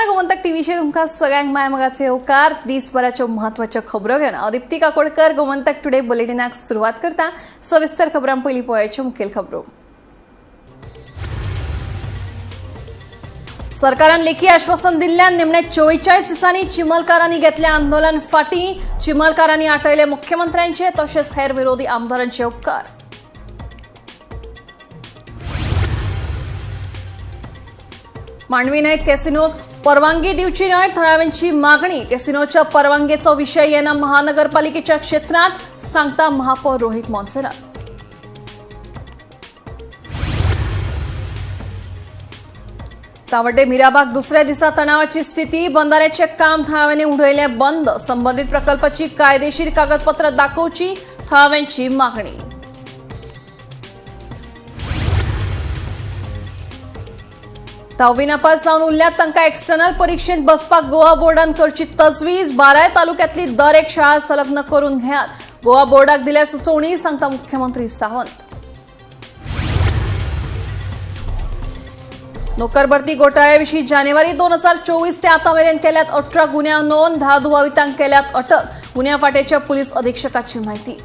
नमस्कार, गोमंतक टीव्हीचे तुमकां सगळ्यांक माय मोगाचे येवकार. दिसभराच्यो म्हत्वाच्यो खबरो घेवन हांव दीप्ती काकोडकर गोमंतक टुडे बुलेटिनाक सुरवात करता. सविस्तर खबरां पयलीं पळोवपाच्यो मुखेल खबरो. सरकारान लेखी आश्वासन दिल्ल्यान निमणे 44 दिसांनी चिमलकारांनी घेतलें आंदोलन फाटीं. चिमलकारांनी आठयले मुख्यमंत्र्यांचे तशेंच हेर विरोधी आमदारांचे उपकार. मांडवी न्हंयत कॅसिनोक परवानगी दिवची न्हय, थळाव्यांची मागणी. कॅसिनोच्या परवानगेचो विशय येना महानगरपालिकेच्या क्षेत्रांत, सांगता महापौर रोहित मोन्सेरात. सावड्डे मिराबाग दुसऱ्या दिसा तणावाची स्थिती. बंधाऱ्याचे काम थळाव्यांनी उडयलें बंद. संबंधित प्रकल्पाची कायदेशीर कागदपत्रां दाखोवची, थळाव्यांची मागणी. धावी नापास जावन उरल्यात तांकां एक्सटर्नल परिक्षेत बसपाक गोवा बोर्डान करची तजवीज. बाराय तालुक्यातली दर एक शाळा संलग्न करून घेयात, गोवा बोर्डाक दिल्या सुचोवणी, सांगता मुख्यमंत्री सावंत. नोकर भरती घोटाळ्याविशीं जानेवारी 2024 ते आतां मेरेन केल्यात 18 गुन्यांव नोंद. 10 दुबावितांक केल्यात अटक, गुन्यांव फांट्याच्या पुलीस अधीक्षकाची माहिती.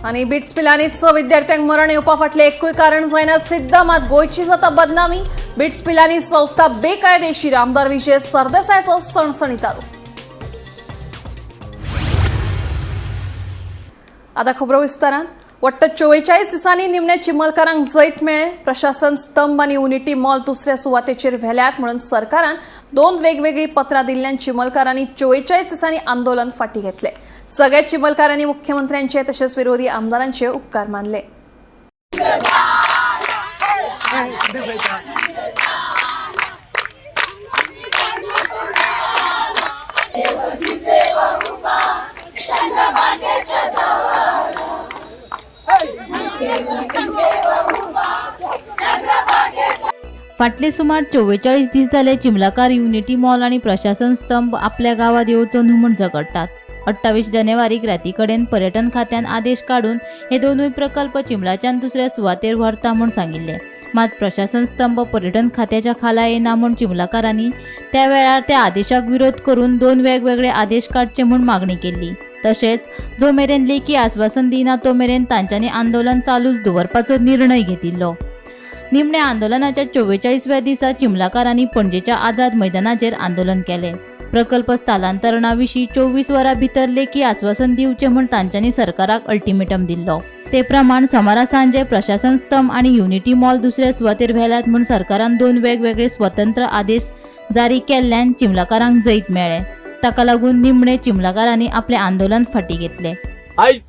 आनी बिट्स पिलानी 6 विद्यार्थ्यांक मरण येवपा फाटलें एकूय कारण जायना सिद्ध, मात गोंयची जाता बदनामी. बिट्स पिलानी संस्था बेकायदेशीर, आमदार विजय सरदेसायाचो सणसणीत आरोप. आता खबरो विस्तारान. वट्ट 44 दिसांनी निमणे चिमलकारांक जैत मेळ्ळें. प्रशासन स्तंभ आनी युनिटी मॉल दुसऱ्या सुवातेचेर व्हेल्यात म्हणून सरकारान 2 वेगवेगळीं पत्रां दिल्ल्यान चिमलकारांनी 44 दिसांनी आंदोलन फाटीं घेतलें. सगळ्या चिमलकारांनी मुख्यमंत्र्यांचे तशेंच विरोधी आमदारांचे उपकार मानले. फाटले सुमार 44 दीस जाले चिमलाकार युनिटी मॉल आनी प्रशासन स्तंभ आपल्या गांवांत येवचो न्हू म्हूण झगडटात. 28 जानेवारीक राती कडेन पर्यटन खात्यान आदेश काडून हे दोनूय प्रकल्प चिमलाच्यान दुसऱ्या सुवातेर व्हरता म्हूण सांगिल्लें. मात प्रशासन स्तंभ पर्यटन खात्याच्या खाला येना म्हूण चिमलाकारांनी त्या वेळार त्या आदेशाक विरोध करून 2 वेगवेगळे आदेश काडचे म्हूण मागणी केल्ली. तशेंच जो मेरेन लेखी आस्वासन दिना तो मेरेन तांच्यांनी आंदोलन चालूच दवरपाचो निर्णय घेतिल्लो. निमण्या आंदोलनाच्या 44व्या दिसा चिमलाकारांनी पणजेच्या आझाद मैदानाचेर आंदोलन केलें. प्रकल्प स्थलांतरणा विशीं 24 वरां भितर लेखी आस्वासन दिवचें म्हूण तांच्यांनी सरकाराक अल्टिमेटम दिल्लो. ते प्रमाण सोमारा सांजे प्रशासन स्तंभ आनी युनिटी मॉल दुसऱ्या सुवातेर व्हेल्यात म्हूण सरकारान 2 वेगवेगळे स्वतंत्र आदेश जारी केल्ल्यान चिमलाकारांक जैत मेळ्ळें. ताका लागून निमणे चिमलाकारांनी आपलें आंदोलन फाटीं घेतलें. आयज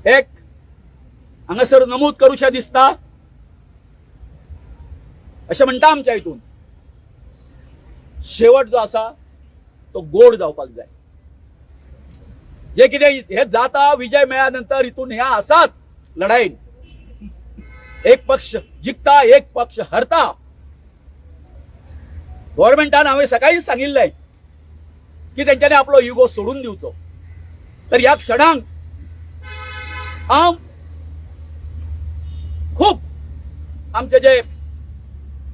एक हांगासर नमूद करूशा दिसता अशें म्हणटा आमच्या हितून शेवट जो आसा तो गोड जावपाक जाय. जे कितें हे जाता विजय मेळ्ळ्या नंतर हितून ह्या आसात लढाईन एक पक्ष जिखता एक पक्ष हरता. गव्हर्मेंटान हांवें सकाळीच सांगिल्लें की तेंच्यांनी आपलो इगो सोडून दिवचो. तर ह्या क्षणांक हांव खूब आमचे जे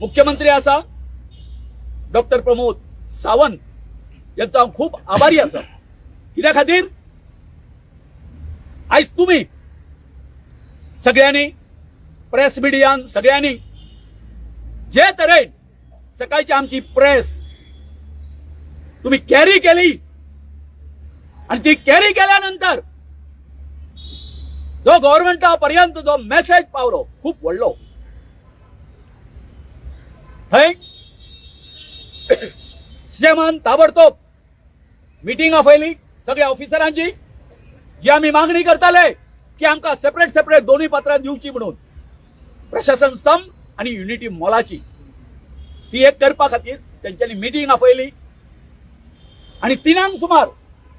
मुख्यमंत्री आसा डॉक्टर प्रमोद सावंत यांचो हांव खूब आभारी आसा. कित्या खातीर आयज तुमी सगळ्यांनी प्रेस मिडियान सगळ्यांनी जे तरेन सकाळची आमची प्रेस तुम्ही कॅरी केली आणि ती कॅरी केल्यानंतर जो गव्हर्मेंटा पर्यंत जो मेसेज पावलो खूप व्हडलो. थंय सीएमान ताबडतोब मिटींग आपयली सगळ्या ऑफिसरांची, जी आमी मागणी करताले की आमकां सेपरेट सेपरेट दोनूय पत्रां दिवची म्हणून प्रशासन स्तंभ आनी युनिटी मॉलाची ती एक करपा खातीर तेंच्यांनी मिटींग आपयली. आनी 3 सुमार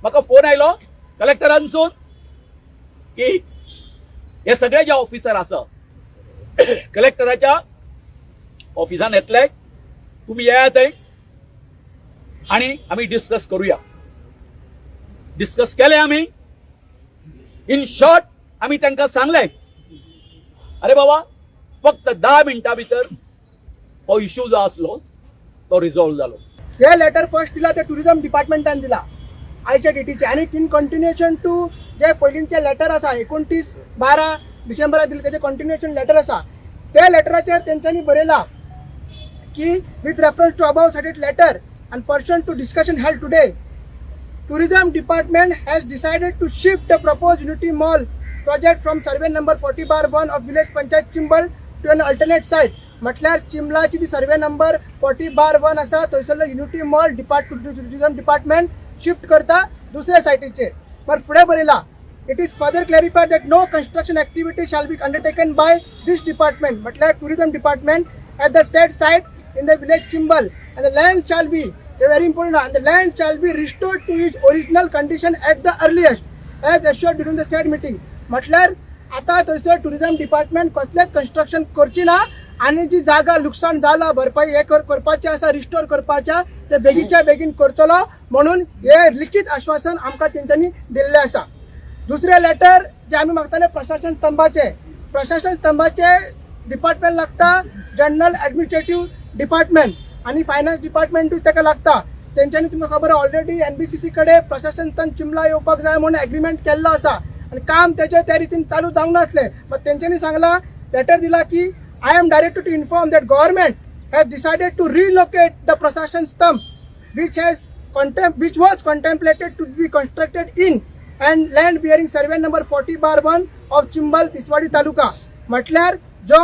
म्हाका फोन आयलो कलेक्टरांसून की हे सगळे जे ऑफिसर आसा कलेक्टराच्या ऑफिसान येतले, तुमी येयात थंय आनी आमी डिस्कस करूया. डिस्कस केले आमी. इन शॉर्ट आमी तांकां सांगले अरे बाबा, फक्त 10 मिनटां भितर हो इश्यू जो आसलो तो रिजॉल्व जालो. हे लेटर फर्स्ट दिला ते टुरिझम डिपार्टमेंटान दिला आयच्या डेटीचे आनी इन कंटिन्युएशन टू जे पयलींचे लेटर आसा, 29-12 डिसेंबराक दिले, तेजे कंटिन्युएशन लेटर आसा. त्या लेटराचेर तेंच्यांनी बरयला की with reference to above cited letter and pursuant to discussion held today, Tourism Department has decided to shift the proposed Unity Mall project from survey number 40/1 of village Panchayat Chimbel to an alternate site. म्हटल्यार चिंबलाची ती survey number 40/1 आसा, थंयसरलो unity mall tourism department shift करता दुसऱ्या सायटीचेर. पर फुडें बरयला, it is further clarified that no construction activity shall be undertaken by this department, म्हटल्यार tourism department, at the said site in the village Chimbel and the land shall be, very important, and the land shall be restored to its original condition at the earliest as assured during the said meeting. म्हटल्यार आता थंयसर tourism department कसलेच construction करची ना आनी जी जागा लुकसाण जाला, भरपाई हे करपाची आसा, रिस्टोर करपाच्या, ते बेगीच्या बेगीन करतलो म्हणून हे लिखीत आश्वासन आमकां तेंच्यांनी दिल्लें आसा. दुसरें लेटर जे आमी मागताले प्रशासन स्तंभाचे, प्रशासन स्तंभाचे डिपार्टमेंट लागता जनरल ऍडमिनिस्ट्रेटिव्ह डिपार्टमेंट आनी फायनान्स डिपार्टमेंटूय ताका लागता. तेंच्यांनी, तुमकां खबर, ऑलरेडी एनबीसीसी कडेन प्रशासन स्तंभ चिंबला येवपाक जाय म्हणून एग्रीमेंट केल्लो आसा आनी काम तेजें त्या रितीन चालू जावंक नासलें. मात तेंच्यांनी सांगलां, लेटर दिला की I am directed to inform that government has decided to relocate the Prashasan Stambh which was contemplated to be constructed in and land bearing survey number 40/1 of Chimbel, Tiswadi Taluka. म्हटल्यार जो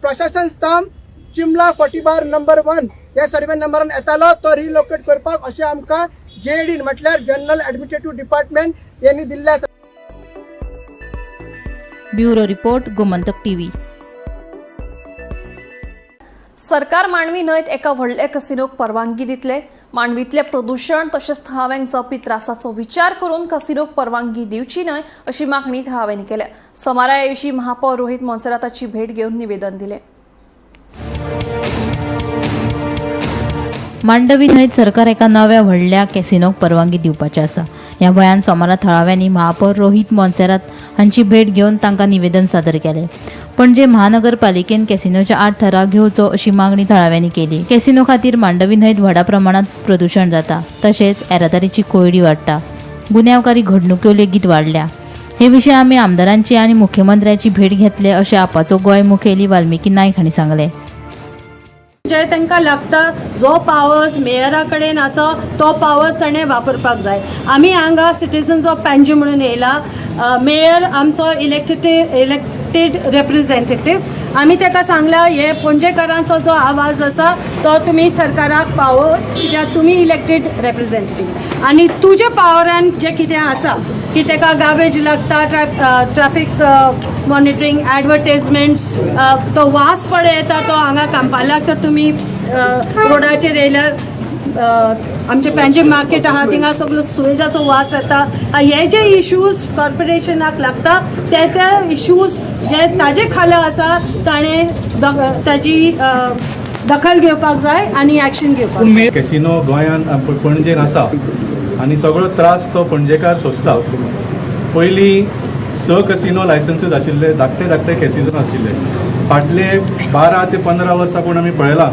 प्रशासन स्तंभ चिंबला 40/नंबर 1 ह्या survey नंबरान येतालो, तो relocate करपाक अशें आमकां जेडी म्हटल्यार जनरल ऍडमिनिस्ट्रेटिव्ह डिपार्टमेंट यांनी दिल्लें आसा. Bureau report, Gomantak TV. सरकार मांडवी न्हंयत एका व्हडल्या कसिनोक परवानगी दितले. मांडवीतले प्रदूशण तशेंच थळाव्यांक जावपी त्रासाचो विचार करून कसिनोक परवानगी दिवची न्हय अशी मागणी थळाव्यांनी केल्या. सोमारा हे विशीं महापौर रोहित मोन्सेराताची भेट घेवन निवेदन दिलें. मांडवी न्हंयत सरकार एका नव्या व्हडल्या कॅसिनोक परवानगी दिवपाचें आसा. ह्या भंयान सोमारा थळाव्यांनी महापौर रोहित मोन्सेरात हांची भेट घेवन तांकां निवेदन सादर केलें. पणजे महानगरपालिकेन कॅसिनोच्या आड ठराव घेवचो अशी मागणी थळाव्यांनी केली. कॅसिनो खातीर मांडवी न्हंयत व्हडा प्रमाणात प्रदूशण जाता, तशेंच येरादारीची कोंयडी वाडटा, गुन्यांवकारी घडणुक्यो लेगीत वाडल्या. हे विशीं आमी आमदारांची आनी मुख्यमंत्र्याची भेट घेतले अशें आपाचो गोंय मुखेली वाल्मिकी नायक हांणी सांगलें. जे तांकां लागता, जो पावर्स मेयरा कडेन आसा तो पावर्स ताणें वापरपाक जाय. आमी हांगा सिटीजन्स ऑफ पणजी म्हणून येयला. मेयर आमचो इलेक्टेड रिप्रेझेंटेटीव. आमी ताका सांगला, हे पणजेकारांचो जो आवाज आसा तो तुमी सरकाराक पावो, कित्याक तुमी इलेक्टेड रिप्रेझेंटेटीव आनी तुज्या पावरान जें कितें आसा की ताका गार्बेज लागता, ट्रॅफिक मॉनिटरींग, ॲडवर्टायजमेंट्स, तो वास पळय येता तो हांगा कांपालाक, तर तुमी रोडाचेर येयल्यार आमचे पणजे मार्केट आहा, थिंगा सगळो सुवेजाचो वास येता. हे जे इश्यूज कॉर्पोरेशनाक लागता, ते ते इश्यूज जे ताजे खाला आसा, ताणें ताजी दखल घेवपाक जाय आनी एक्शन घेवपाक जाय. कॅसिनो गोंयांत पणजेन आसा आनी सगळो त्रास तो पणजेकार सोंसता. पयलीं स कसिनो लायसन्सीस आशिल्ले, धाकटे धाकटे कॅसिनो आशिल्ले. फाटले 12 ते 15 वर्सां पूण आमी पळयलां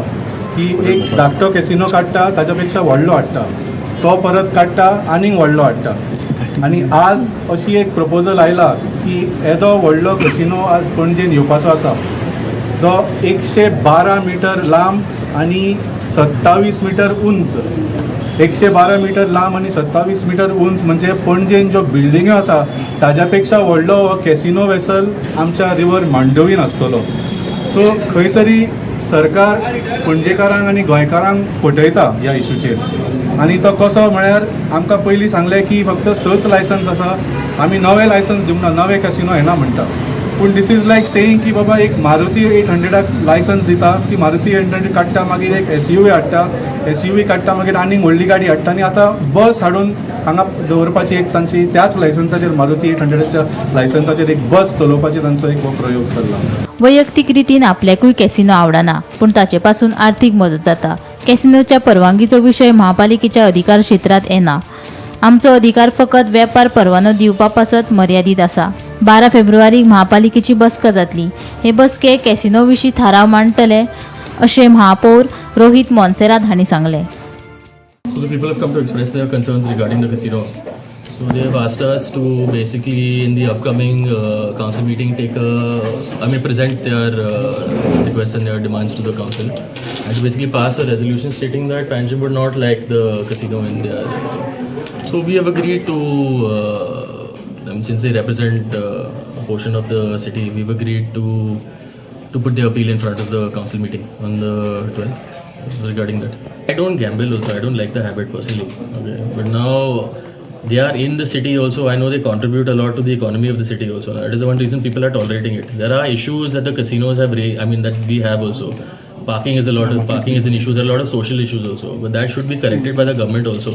की एक धाकटो कॅसिनो काडटा, ताच्या पेक्षा व्हडलो हाडटा, तो परत काडटा, आनीक व्हडलो हाडटा आनी आज अशी एक प्रपोजल आयला की येदो व्हडलो कसिनो आज पणजेन येवपाचो आसा, तो 112 मिटर लांब आनी 27 मिटर उंच. 112 मिटर लांब आनी 27 मिटर उंच, म्हणजे पणजेन ज्यो बिल्डिंग्यो आसा ताज्या पेक्षा व्हडलो हो कॅसिनो वेसल आमच्या रिवर मांडवीन आसतलो. सो खंय तरी सरकार पणजेकारांक आनी गोंयकारांक फटयता ह्या इशूचेर. आनी तो कसो म्हळ्यार, आमकां पयलीं सांगलें की फक्त सच लायसन्स आसा, आमी नवें लायसन्स दिवंक ना, नवें कॅसिनो येना म्हणटा. पूण this is like saying की बाबा, एक मारुती 800क लायसन्स दिता, ती मारुती 800 काडटा, मागीर एक एसयूवी हाडटा, एसयूवी काडटा, मागीर आनीक व्हडली गाडी हाडटा आनी आतां बस हाडून हांगा दवरपाची एक तांची त्याच लायसन्साचेर, मारुती 800च्या लायसन्साचेर एक बस चलोवपाची तांचो एक हो प्रयोग चल्ला. वैयक्तीक रितीन आपल्याकूय कॅसिनो आवडना, पूण ताचे पासून आर्थीक मजत जाता. कॅसिनोच्या परवानगीचो विशय महापालिकेच्या अधिकार क्षेत्रांत येना. आमचो अधिकार फकत वेपार परवानो दिवपा पासत मर्यादीत आसा. 12 फेब्रुवारीक महापालिकेची बसका जातली. हे बसकेक कॅसिनो विशीं थाराव मांडटले अशें महापौर रोहित मोन्सेरात हांणी सांगलें. So the people have come to express their concerns regarding the casino. So they have asked us to basically in the upcoming council meeting take a, I mean present their requests and their demands to the council, and to basically pass a resolution stating that Panjim would not like the casino in their. So we have agreed to them, since they represent a portion of the city. We've agreed to put their appeal in front of the council meeting on the 12th regarding that. I don't gamble also. I don't like the habit personally. Okay, but now they are in the city also. I know they contribute a lot to the economy of the city also. That is the one reason people are tolerating it. There are issues that the casinos have raised. I mean that we have also. Parking is a lot of parking is an issue. There are a lot of social issues also, but that should be corrected by the government also.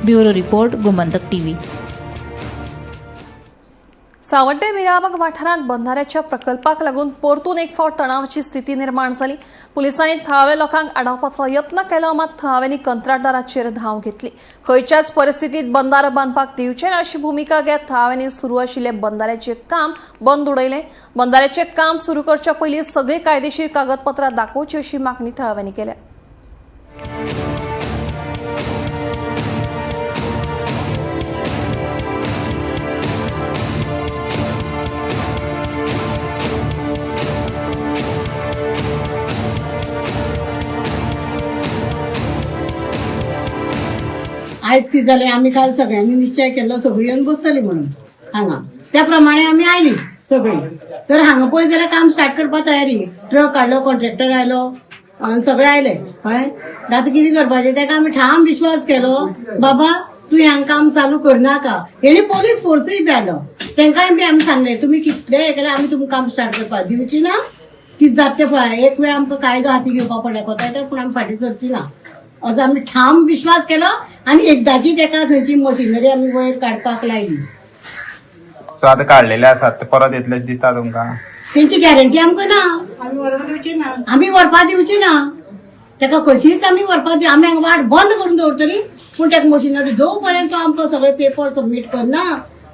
Bureau report, Gomantak TV. Sawarde Mirabag वाठारांत बंधाऱ्याच्या प्रकल्पाक लागून परतून एक फावट तणावाची स्थिती निर्माण जाली. पुलिसांनी थळाव्या लोकांक आडावपाचो यत्न केलो, मात थळाव्यांनी कंत्राटदाराचेर धांव घेतली. खंयच्याच परिस्थितीत बंधारो बांदपाक दिवचे ना अशी भुमिका घेत थळाव्यांनी सुरू आशिल्ले बंधाऱ्याचें काम बंद उडयलें. बंधाऱ्याचें काम सुरू करच्या पयलीं सगळीं कायदेशीर कागदपत्रां दाखोवची अशी मागणी थळाव्यांनी केल्या. आयज कितें जालें, आमी काल सगळ्यांनी निश्चय केल्लो सगळीं येवन बसतली म्हणून हांगा, त्या प्रमाणे आमी आयली सगळीं. तर हांगा पळय जाल्यार काम स्टार्ट करपा तयारी, ट्रक हाडलो, कॉन्ट्रॅक्टर आयलो आनी सगळे आयले. कळ्ळें, आतां कितें करपाचें तेका आमी ठाम विश्वास केलो, बाबा तूं हांगा काम चालू करनाका. हेणी पोलीस फोर्सूय बी हाडलो, तेंकांय बी आमी सांगलें तुमी कितलें हें केलें आमी तुमकां काम स्टार्ट करपाक दिवची ना, कितें जाता तें पळय. एक वेळ आमकां कायदो हाती घेवपा पडल्या कोता येता, पूण आमी फाटीं सरची ना असो आमी ठाम विश्वास केलो आनी एकदाची तेका थंयची मशिनरी आमी वयर काडपाक लायली. सो आता काडलेले आसात ते परत येतलेच दिसता तुमकां? तेंची गॅरंटी आमकां ना, आमी व्हरपा दिवची ना तेका, कशीच आमी व्हरपा दिव. आमी हांगा वाट बंद करून दवरतली, पूण तेका मशिनरी जो पर्यंत तो आमकां सगळे पेपर सबमीट करना,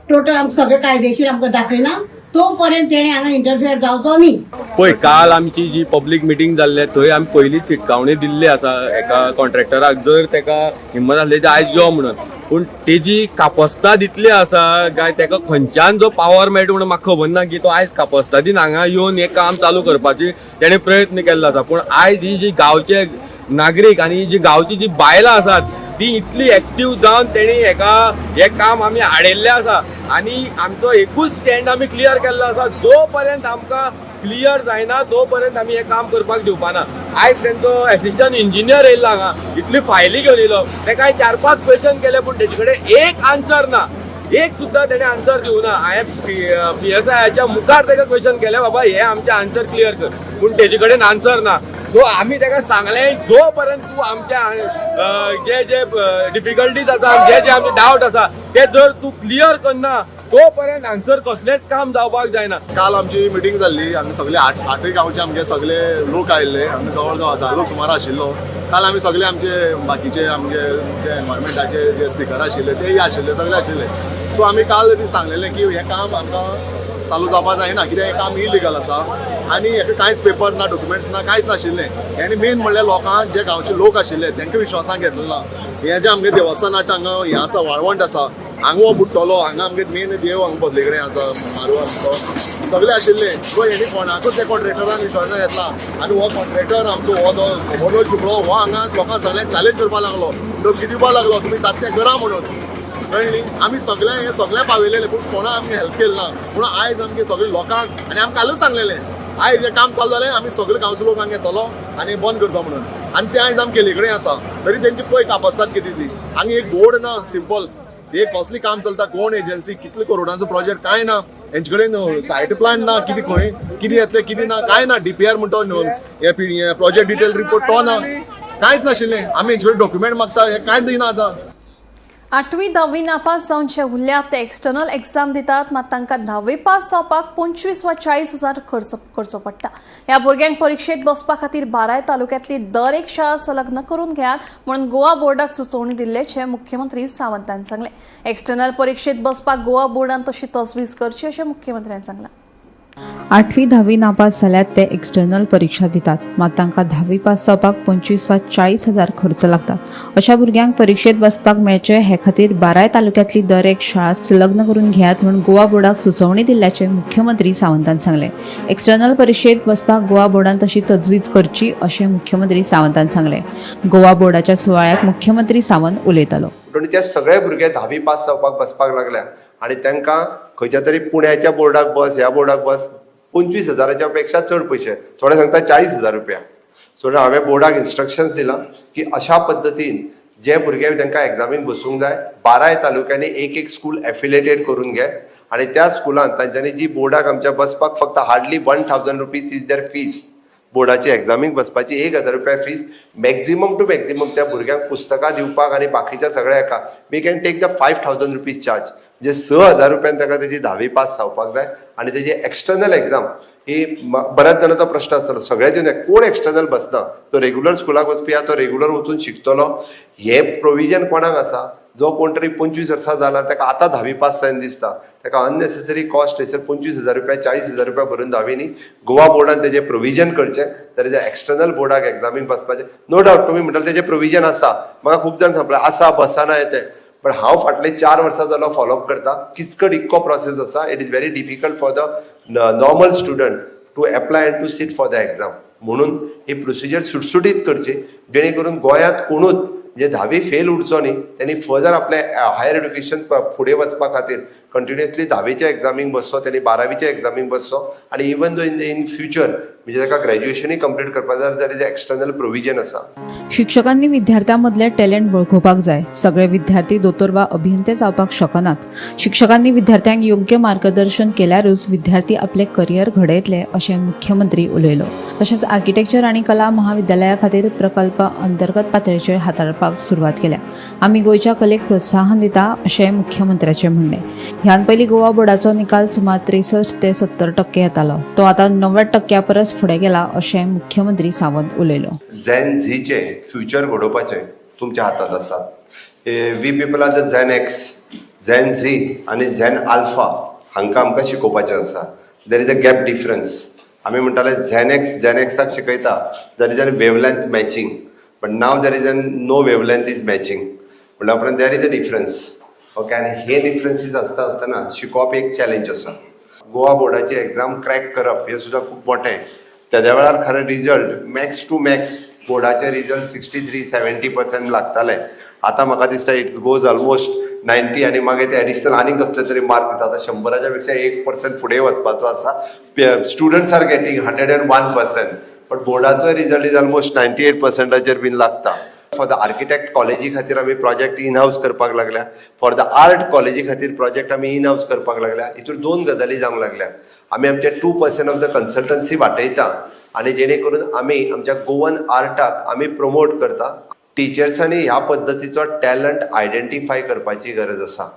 टोटल आमकां सगळे कायदेशीर आमकां दाखयना, तो पर्यंत तेणें हांगा इंटरफियर जावचो न्ही. पळय, काल आमची जी पब्लीक मिटींग जाल्ली थंय आमी पयलींच शिटकावणी दिल्ली आसा एका कॉन्ट्रॅक्टराक, जर तेका हिम्मत आसली आयज यो म्हणून, पूण तेजी कापस्ताद इतली आसा काय तेका खंयच्यान जो पावर मेळटा म्हणून म्हाका खबर ना की तो आयज कापस्तादीन हांगा येवन हें काम चालू करपाची तेणें प्रयत्न केल्लो आसा. पूण आयज ही जी गांवचे नागरीक आनी जी गांवची जी बायलां आसात ती इतली एक्टीव जावन तेणी हेका हें काम आमी हाडिल्लें आसा आनी आमचो एकूच स्टँड आमी क्लियर केल्लो आसा, जो पर्यंत आमकां क्लियर जायना तो पर्यंत आमी हें काम करपाक दिवपाना. आयज तेंचो एसिस्टंट इंजिनियर येयल्लो हांगा, इतली फायली घेवन येयलो, तेका हांवें 4-5 क्वेश्चन केले पूण तेजे कडेन एक आन्सर ना, एक सुद्दां तेणें आन्सर दिवना. हांवें PSI मुखार तेका क्वेश्चन केलें, बाबा हे आमचें आन्सर क्लियर कर, पूण तेजे कडेन आन्सर ना. सो आमी तेका सांगलें जो पर्यंत तूं आमच्या जे जे डिफिकल्टीज आसा, जे जे आमचे डावट आसा ते जर तूं क्लियर करना तो पर्यंत हांगसर कसलेंच काम जावपाक जायना. काल आमची मिटींग जाल्ली, आमी सगळे आठय गांवचे आमगे सगळे लोक आयिल्ले, आमी जवळ जवळ 1000 लोक सुमार आशिल्लो. काल आमी सगळे आमचे बाकीचे आमगे जे एनवायरमेंटाचे जे स्पिकर आशिल्ले तेय आशिल्ले, सगळे आशिल्ले. सो आमी काल सांगलेलें की हें काम आमकां चालू जावपाक जायना, कित्याक हें काम इलिगल आसा आनी हेका कांयच पेपर ना, डॉक्युमेंट्स ना, कांयच नाशिल्लें. आनी मेन म्हणल्यार लोकांक जे गांवचे लोक आशिल्ले तेंकां विश्वासान घेतलें ना. हें जें आमगे देवस्थानाचें हांगा हें आसा, वाळवंट आसा, हांगा हो बुडटलो, हांगा आमगे मेन देव हांगा बदले कडेन आसा, म्हारू आमचो सगळे आशिल्ले. सो हेणी कोणाकूच त्या कॉन्ट्रॅक्टरान विश्वासान घेतला आनी हो कॉन्ट्रॅक्टर आमचो हो जो मनोज दुबळो हो हांगा लोकांक सगळ्यांक चॅलेंज करपाक लागलो, धमकी दिवपाक लागलो, तुमी जाता तें करा म्हणून. कळ्ळें न्ही, आमी सगळें हें सगळें पावयलेलें पूण कोणा आमी हेल्प केलें ना. पूण आयज आमगे सगळे लोकांक आनी आमकां कालूच सांगलेलें आयज हें काम चालू जालें आमी सगळे गांवचे लोकांक येतलो आनी बंद करता म्हणून, आनी तें आयज आमी केल्ले कडेन आसा. तरी तेंची पळय कापस्तात कितें ती, हांगा एक बोर्ड ना, सिंपल एक कसलें काम चलता, कोण एजन्सी, कितले करोडांचो प्रोजेक्ट कांय ना, हेंचे कडेन सायट प्लान ना, कितें खंय कितें येतलें कितें ना, कांय ना. DPR म्हणटा हे प्रोजेक्ट डिटेल रिपोर्ट तो ना, कांयच नाशिल्लें. आमी हेंचे कडेन डॉक्युमेंट मागता, हें कांयच दिना आतां. आठवी धावी नापास जावन जे उरल्यात ते एक्सटर्नल एक्झाम दितात, मात तांकां धावी पास जावपाक 25 वा 40 हजार खर्च करचो पडटा. ह्या भुरग्यांक परिक्षेत बसपा खातीर बाराय तालुक्यांतली दर एक शाळा संलग्न करून घेयात म्हणून गोवा बोर्डाक सुचोवणी दिल्ल्याचें मुख्यमंत्री सावंतान सांगलें. एक्सटर्नल परिक्षेत बसपाक गोवा बोर्डान तशी तजवीज करची अशें मुख्यमंत्र्यान सांगलां. आठवी धावी नापास जाल्यार ते एक्सटर्नल परिक्षा दितात, मात तांकां धावी पास जावपाक 25 वा 40 हजार खर्च लागता. अशा भुरग्यांक परिक्षेत बसपाक मेळचें हे खातीर बाराय तालुक्यांतली दर एक शाळा संलग्न करून घेयात म्हूण गोवा बोर्डाक सुचोवणी दिल्ल्याचें मुख्यमंत्री सावंतान सांगलें. एक्सटर्नल परिक्षेत बसपाक गोवा बोर्डान तशी तजवीज करची अशें मुख्यमंत्री सावंतान सांगलें. गोवा बोर्डाच्या सुवाळ्याक मुख्यमंत्री सावंत उलयतालो. पूण ते सगळे भुरगे धावी पास जावपाक बसपाक लागल्या आनी तांकां खंयच्या तरी पुण्याच्या बोर्डाक बस, ह्या बोर्डाक बस, 25 हजाराच्या पेक्षा चड पयशे, थोडे सांगता 40,000 रुपया. सो हांवें बोर्डाक इन्स्ट्रक्शन्स दिलां की अशा पद्दतीन जे भुरगे तांकां एग्जामीक बसूंक जाय, बाराय तालुक्यांनी एक एक स्कूल एफिलेटेड करून घे आनी त्या स्कुलान तांच्यांनी जी बोर्डाक आमच्या बसपाक फक्त hardly ₹1000 is their fees. बोर्डाची एग्जामीक बसपाची 1000 रुपया फीज, मॅक्झिमम टू मॅक्झिमम त्या भुरग्यांक पुस्तकां दिवपाक आनी बाकीच्या सगळ्या हेका we can take the ₹5000 charge. म्हणजे 6000 रुपयान ताका तेजी धावी पास जावपाक जाय. आनी तेजी एक्सटर्नल एग्जाम ही बऱ्याच जाणांचो प्रश्न आसतलो, सगळ्याचे न्हय, कोण एक्सटर्नल बसना, तो रेगुलर स्कुलाक वचपी आहा, तो रेगुलर वचून शिकतलो. हे प्रोविजन कोणाक आसा? जो कोण तरी 25 वर्सां जाला, ताका आतां धावी पास जायन दिसता, ताका अननेसेसरी कॉस्ट थंयसर 25,000 रुपया, 40,000 रुपया भरून धावी न्ही. गोवा बोर्डान तेजें प्रोविजन करचें जाल्यार ते एक्सटर्नल बोर्डाक एग्जामीक बसपाचें. नो डावट, तुमी म्हणटाले तेजें प्रोविजन आसा. म्हाका खूब जाण सांगलें आसा, बसना येते, पण हांव फाटले 4 वर्सां जालो फॉलोअप करता. किचकट इतको प्रोसेस आसा. It is very difficult for the normal student to apply and to sit for the exam. म्हणून ही प्रोसिजर सुटसुटीत करची, जेणे करून गोंयांत कोणूच म्हणजे धावी फेल उरचो न्ही. त्यांनी फर्दर आपलें हायर एड्युकेशन फुडें वचपा खातीर कंटिन्युअसली धावेच्या एग्जामीक बसचो, त्यांनी बारावीच्या एग्जामीक बसचो आनी even though in future म्हणजे ताका ग्रॅज्युएशनूय कंप्लीट करपा जाय जाल्यार एक्सटर्नल प्रोविजन आसा. शिक्षकांनी विद्यार्थ्यां मदले टॅलेंट वळखुपाक जाय. सगळे विद्यार्थी दोतोर वा अभियंते जावपाक शकनात. शिक्षकांनी विद्यार्थ्यांक योग्य मार्गदर्शन केल्यारूच विद्यार्थी आपले करियर घडयतले अशें मुख्यमंत्री उलयलो. तशेंच आर्किटेक्चर आनी कला महाविद्यालया खातीर प्रकल्प अंतर्गत पातळेचेर हाताळपाक सुरवात केल्या. आमी गोंयच्या कलेक प्रोत्साहन दिता अशें मुख्यमंत्र्याचें म्हणणें. ह्यान पयलीं गोवा बोर्डाचो निकाल सुमार 63 ते 70% येतालो, तो आतां 90% परस फुडें गेला अशें मुख्यमंत्री सावंत उलयलो. झेन झीचे फ्युचर घडोवपाचें तुमच्या हातात आसा. We people are the Gen X, Gen Z आनी झेन आल्फा हांकां आमकां शिकोवपाचें आसा. There is a gap difference. आमी म्हणटाले झेन एक्स, झेन एक्साक शिकयता, there is an wavelength matching, but now there is an no wavelength is matching. म्हणल्या उपरांत there is a difference, okay? आनी हे डिफरन्सीस आसता आसतना शिकोवप एक चॅलेंज आसा. गोवा बोर्डाची एग्जाम क्रॅक करप हें सुद्दां खूब मोठें. तेद्या वेळार खरें रिजल्ट मॅक्स टू मॅक्स बोर्डाचे रिजल्ट 63-70% लागताले. आतां म्हाका दिसता it's goes almost 90 आनी मागीर ते एडिशनल आनीक कसले तरी मार्क दिता. आतां 100च्या पेक्षा 1% फुडें वचपाचो आसा. Students are getting 101%, but बोर्डाचो result is almost 98 पर्संटाचेर बीन लागता. फॉर the architect कॉलेजी खातीर आमी प्रोजेक्ट इन हावस करपाक लागल्या. फॉर the art कॉलेजी खातीर प्रोजेक्ट आमी इन हावस करपाक लागल्या. हितून दोन गजाली जावंक लागल्या. आमी आमचे 2% ऑफ the consultancy वाटयता आनी जेणे करून आमी आमच्या गोवन आर्टाक आमी प्रमोट करता. टिचर्सांनी ह्या पद्दतीचो टॅलंट आयडेंटिफाय करपाची गरज आसा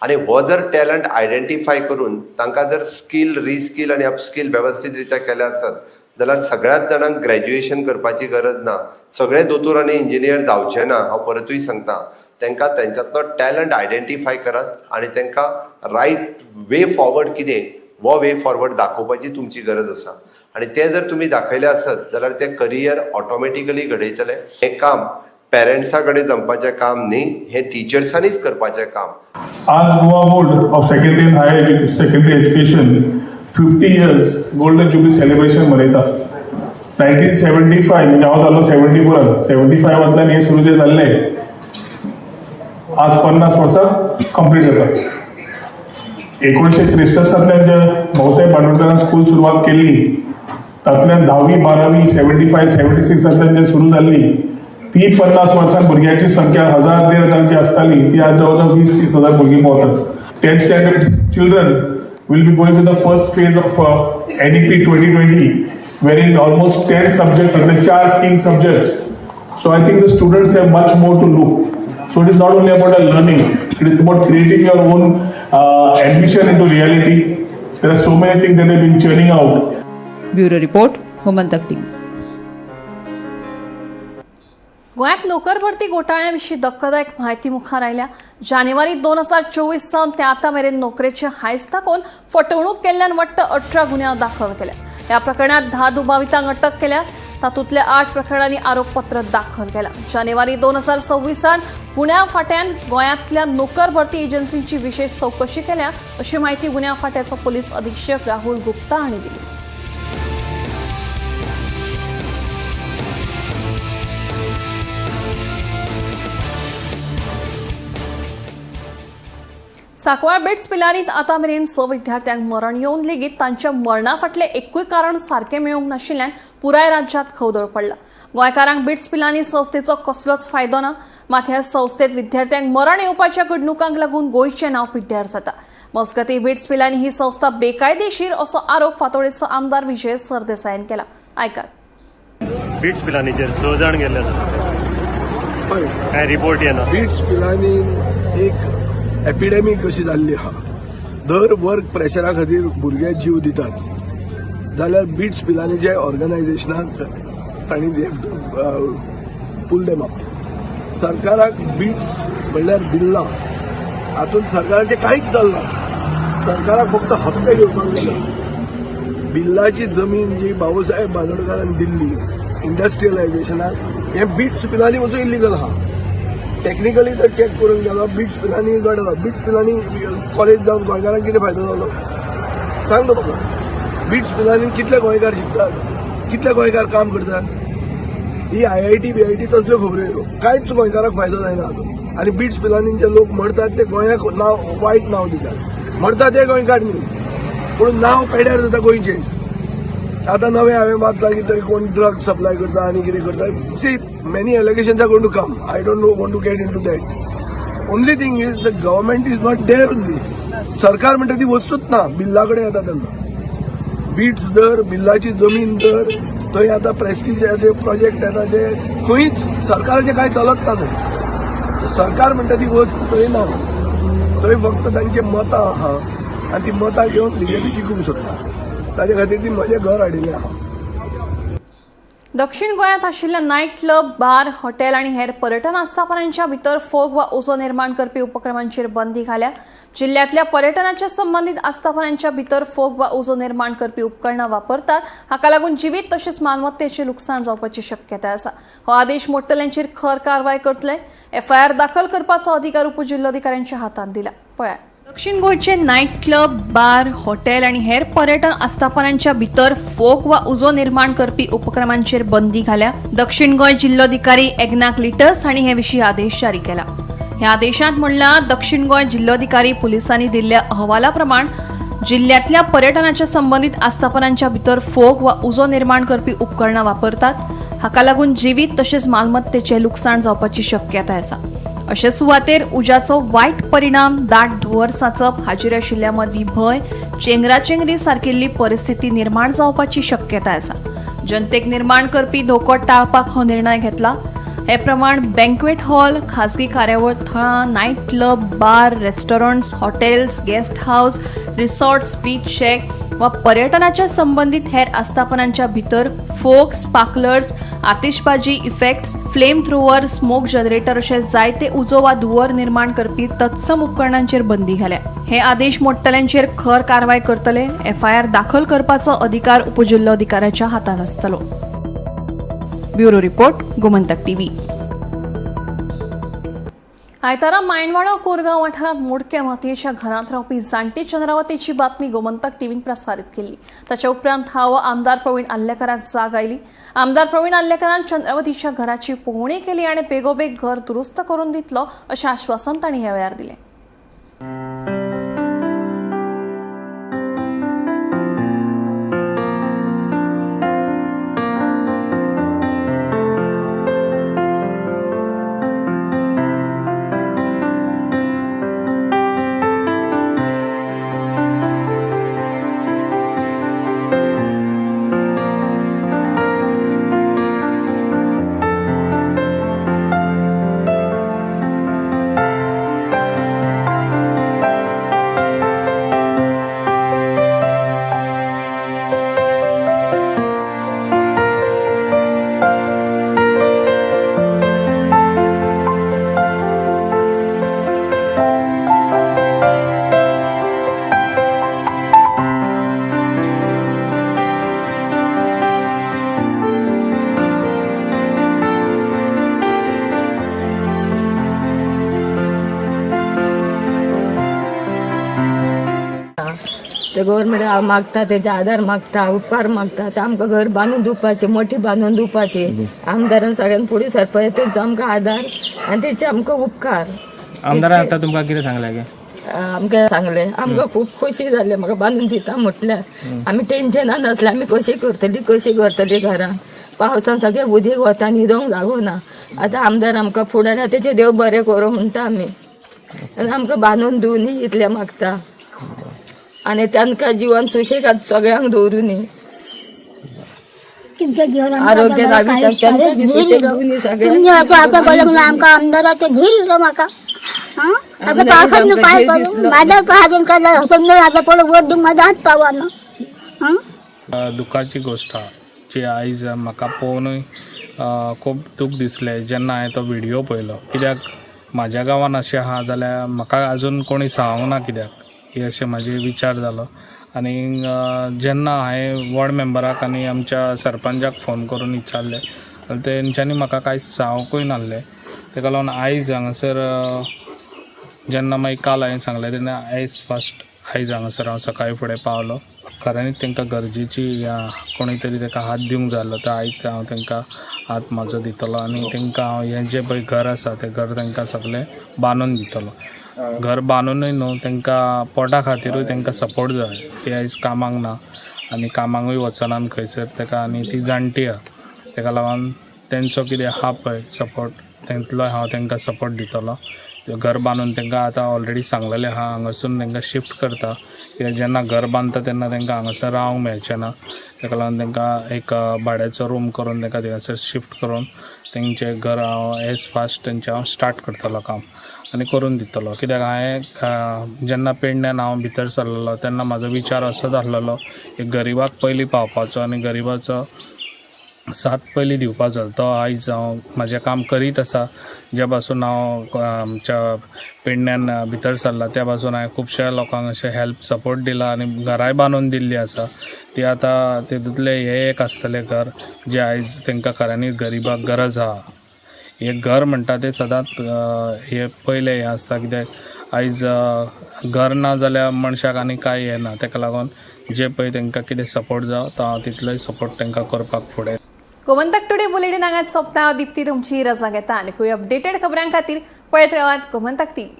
आनी हो जर टॅलंट आयडेंटिफाय करून तांकां जर स्कील, रिस्कील आनी अपस्कील वेवस्थीत रित्या केलें आसत जाल्यार सगळ्याच जाणांक ग्रॅज्युएशन करपाची गरज ना. सगळे दोतोर आनी इंजिनियर जावचे ना. हांव परतूय सांगता, तांकां तेंच्यांतलो टॅलंट आयडेंटिफाय करात आनी तांकां रायट वे फॉरवर्ड कितें हो वे फॉरवर्ड दाखोवपाची तुमची गरज आसा आनी तें जर तुमी दाखयलें आसत जाल्यार तें करियर ऑटोमॅटिकली घडयतले. हें काम पेरंट्सा कडेन जमपाचें काम न्ही, हें टिचर्सांनीच करपाचें काम. आज Goa Board of Secondary and Higher Secondary Education 50 years Golden Jubilee celebration मनयता. 1975, म्हणजे हांव जालो 74रान, 75वांतल्यान हें सुरू जें जाल्लें, आज 50 वर्सां कंप्लीट जाता. 1963टांतल्यान जे भाऊसाहेब बांदोडकरान स्कूल सुरवात केल्ली, तातूंतल्यान धावी, बारावी 75, 76तांतल्यान जे सुरू जाल्ली, ती 50 वर्सां भुरग्यांची संख्या हजार, 1,500 जी आसताली, ती आज जवळ जवळ 20-30 हजार भुरगीं पावतात. 10th standard children will be going to the first phase of NEP 2020, wherein almost 10 subjects, म्हणजे चार skill subjects. So I think the students have much more to look. So it is not only about a learning, it is about creating your own admission into reality. There are so many things that have been churning out. Bureau report, Gomantak TV. गोंयांत नोकर भरती घोटाळ्याविशीं धक्कादायक म्हायती मुखार आयल्या. जानेवारी 2024 सावन ते आतां मेरेन नोकरेचे हायस दाखोवन फटवणूक केल्ल्यान वट्ट 18 गुन्यांव दाखल केल्या. ह्या प्रकरणात 10 दुबावितांक अटक केल्या. तातूंतल्या 8 प्रकरणांनी आरोपपत्र दाखल केलां. जानेवारी 2026 गुन्यांव फांट्यान गोंयांतल्या नोकर भरती एजन्सींची विशेष चवकशी केल्या अशी माहिती गुन्यांव फांट्याचो पोलीस अधीक्षक राहुल गुप्ता हांणी दिली. सांकवाळ बिट्स पिलानीत आतां मेरेन 6 विद्यार्थ्यांक मरण येवन लेगीत तांच्या मरणा फाटलें एकूय कारण सारकें मेळूंक नाशिल्ल्यान पुराय राज्यांत खवदळ पडला. गोंयकारांक बिट्स पिलानी संस्थेचो कसलोच फायदो ना. मात ह्या संस्थेत विद्यार्थ्यांक मरण येवपाच्या घडणुकांक लागून गोंयचें नांव पिड्ड्यार जाता. मजगतीं बिट्स पिलानी ही संस्था बेकायदेशीर असो आरोप फातोडेचो आमदार विजय सरदेसायान केला. आयकात. बिट्स पिलानीचेर 6 जाण गेल्ले आसा, काय रिपोर्ट येना. बिट्स पिलानीन एक एपिडेमीक कशी जाल्ली आहा. दर वर्क प्रेशरा खातीर भुरगे जीव दितात जाल्यार बिट्स पिलानीच्या ऑर्गनायझेशनाक तांणी पूल देम अप. सरकाराक बिट्स म्हणल्यार बिल्लां, हातूंत सरकाराचें कांयच चलना. सरकाराक फक्त हप्ते घेवपाक जाय. बिल्लाची जमीन जी बाबूसाहेब बांदोडकारान दिल्ली इंडस्ट्रियलायझेशनाक, हें बिट्स पिलानी वचून इल्लिगल आहा. टेक्निकली जर चॅक करूंक गेलो बिट्स पिलानी जड आसा. बिट्स पिलानी कॉलेज जावन गोंयकारांक कितें फायदो जालो सांग तूं म्हाका. बिट्स पिलानी कितले गोंयकार शिकतात, कितले गोंयकार काम करतात. ही IIT BIT तसल्यो खबऱ्यो ह्यो, कांयच गोंयकाराक फायदो जायना हातूंत. आनी बिट्स पिलानीन जे लोक मरतात ते गोंयाक नांव वायट नांव दितात. मरतात ते गोंयकार न्ही, पूण नांव पेड्यार जाता गोंयचें. आतां नवें हांवें वाचलां की तरी कोण ड्रग सप्लाय करता आनी कितें करता. See, many allegations are going to come. I don't know, want to get into that. Only thing is the government is not there only. सरकार म्हणटा ती वस्तूच ना, बिल्ला कडेन येता तेन्ना. बिट्स दर, बिल्लाची जमीन दर, थंय आतां प्रेस्टिजाचे प्रोजेक्ट येता ते खंयच सरकाराचें कांय चलत ना थंय. सरकार म्हणटा ती वस्त थंय ना, थंय फक्त तांची मतां आहा आनी ती मतां घेवन बीजेपी जिखूंक सोदता. ताजे खातीर ती म्हजें घर हाडिल्लें आहा. दक्षिण गोंयांत आशिल्ल्या नायट क्लब, बार, हॉटेल आनी हेर पर्यटन आस्थापनांच्या भितर फोग वा उजो निर्माण करपी उपक्रमांचेर बंदी घाल्या. जिल्ल्यांतल्या पर्यटनाच्या संबंदीत आस्थापनांच्या भितर फोग वा उजो निर्माण करपी उपकरणां वापरतात. हाका लागून जिवीत तशेंच मालमत्तेचें लुकसाण जावपाची शक्यताय आसा. हो आदेश मोडटल्यांचेर खर कारवाय करतले. एफआयआर दाखल करपाचो अधिकार उपजिल्लोधिकाऱ्यांच्या हातांत दिला. पळयात. दक्षिण गोंयचे नायट क्लब, बार, हॉटेल आनी हेर पर्यटन आस्थापनांच्या भितर फोग वा उजो निर्माण करपी उपक्रमांचेर बंदी घाल्या. दक्षिण गोंय जिल्लोधिकारी एग्नाक लिटस हांणी हे विशीं आदेश जारी केला. ह्या आदेशांत म्हणलां, दक्षिण गोंय जिल्लोधिकारी पुलिसांनी दिल्ल्या अहवाला प्रमाण जिल्ल्यांतल्या पर्यटनाच्या संबंदीत आस्थापनांच्या भितर फोग वा उजो निर्माण करपी उपकरणां वापरतात. हाका लागून जिवीत तशेंच मालमत्तेचें लुकसाण जावपाची शक्यताय आसा. अशे सुवातेर उज्याचो वायट परिणाम, दाट धुंवर सांचप, हाजीर आशिल्ल्या मदीं भंय, चेंगराचेंगरी सारकिल्ली परिस्थिती निर्माण जावपाची शक्यताय आसा. जनतेक निर्माण करपी धोको टाळपाक हो निर्णय घेतला. हे प्रमाण बँक्वेट हॉल, खाजगी कार्यावळ थळां, night club, bar, restaurants, hotels, guest house, resorts, beach shack वा पर्यटनाच्या संबंदीत हेर आस्थापनांच्या भितर फोग, स्पार्कलर्स, आतिशबाजी effects, flame thrower, smoke generator अशे जायते उजो वा धुंवर निर्माण करपी तत्सम उपकरणांचेर बंदी घाल्या. हे आदेश मोडटल्यांचेर खर कारवाय करतले. एफआयआर दाखल करपाचो अधिकार उपजिल्लोधिकाऱ्याच्या हातांत आसतलो. Bureau report, Gomantak TV. आयतारा मायणवाडो कोरगांव वाठारांत मोडक्या मातयेच्या घरांत रावपी जाण्टी चंद्रावतीची बातमी गोमंतक टीव्हीन प्रसारीत केल्ली. ताच्या उपरांत हाव आमदार प्रवीण आर्लेकाराक जाग आयली. आमदार प्रवीण आर्लेकारान चंद्रावतीच्या घराची पळोवणी केली आनी बेगोबेग घर दुरुस्त करून दितलो अशें आश्वासन तांणी ह्या वेळार दिलें. ते गव्हर्मेंट मागता, तेजे आदार मागता, उपकार मागता. ते आमकां घर बांदून दिवपाचे, मोठी बांदून दिवपाची. आमदारान सगळ्यान फुडें सरपाचें, तेंचो आमकां आदार आनी तेचे आमकां उपकार. आमदारान आतां तुमकां कितें सांगलें गे? आमकां सांगलें, आमकां खूब खोशी जालें, म्हाका बांदून दिता म्हटल्यार. आमी टेन्शनान आसलें, आमी कशी करतली, कशी करतली घरां. पावसान सगळें उदीक वता, न्हिदोंक लागूना. आतां आमदार आमकां फुडार, तेचें देव बरें करूं म्हणटा आमी. आनी आमकां बांदून दिवनी इतलें मागता. आनी तांकां जिवन सुशेगाद सगळ्यांक दवरूनी, तुमच्या जीवन आरोग्य तांकां बी सुशेग दिवनी सगळ्यांक. आतां पळोवंक ना आमकां आमदाराचो धीर इलो म्हाका. आतां पावसात न्हू काय करूं, म्हाज्या हातून काय आतां पळोवंक वयर दिवंक म्हाज्या हात पावना. दुखाची गोश्ट आहा जी आयज म्हाका पळोवनूय खूब दूख दिसलें जेन्ना हांवें तो व्हिडियो पळयलो. कित्याक म्हाज्या गांवान अशें आहा जाल्यार म्हाका आजून कोणी सांगूंक ना कित्याक, हे अशें म्हाजे विचार जालो. आनी जेन्ना हांवें वॉर्ड मेंबराक आनी आमच्या सरपंचाक फोन करून विचारलें जाल्यार तेंच्यांनी म्हाका कांयच सांगूंकूय नासलें. तेका लागून आयज हांगासर जेन्ना मागीर काल हांवें सांगलें तेन्ना आयज फर्स्ट आयज हांगासर हांव सकाळीं फुडें पावलो. खऱ्यांनीच तांकां गरजेची कोणी तरी ताका हात दिवंक जाय आसलो, तर आयज हांव तांकां हात म्हाजो दितलो आनी तांकां हांव हें जें पळय घर आसा तें घर तांकां सगळें बांदून दितलो. घर बांदूनय न्हू, तांकां पोटा खातीरूय तांकां सपोर्ट जाय. ती आयज कामाक ना आनी कामाकूय वचनात खंयसर ताका, आनी ती जाणटी आहा. ताका लागून तेंचो कितें आहा पळय सपोर्ट, तेंतलोय हांव तांकां सपोर्ट दितलो. घर बांदून तांकां आतां ऑलरेडी सांगलेलें आहा, हांगासून तांकां शिफ्ट करता. कित्याक जेन्ना घर बांदता तेन्ना तांकां हांगासर रावंक मेळचें ना. ताका लागून तांकां एक भाड्याचो रूम करून तांकां थंयसर शिफ्ट करून तेंचें घर हांव एज फास्ट तेंचें हांव स्टार्ट करतलो काम आनी करून दितलो. कित्याक हांवें जेन्ना पेडण्यान हांव भितर सरलेलो तेन्ना म्हाजो विचार असोच आसलेलो की गरिबाक पयलीं पावपाचो आनी गरिबाचो साथ पयलीं दिवपाचो. तो आयज हांव म्हाजें काम करीत आसा. ज्या पासून हांव आमच्या पेडण्यान भितर सरला त्या पासून हांवें खुबश्या लोकांक अशें हेल्प सपोर्ट दिला आनी घरांय बांदून दिल्लीं आसा. ती आतां तितूंतलें हें एक आसतलें घर जें आयज तांकां खऱ्यांनीच गरिबाक गरज आहा. हें घर म्हणटा तें सदांच हें पयलें हें आसता. कित्याक आयज घर ना जाल्यार मनशाक आनी कांय हें ना. ताका लागून जे पळय तांकां कितें सपोर्ट जावो तो हांव तितलोय सपोर्ट तांकां करपाक फुडें. गोमंतक टुडे बुलेटिन हांगाच सोंपता. दीप्ती तुमची रजा घेता. आनीकूय अपडेटेड खबरां खातीर पळयत रावात गोमंतक टीव्ही.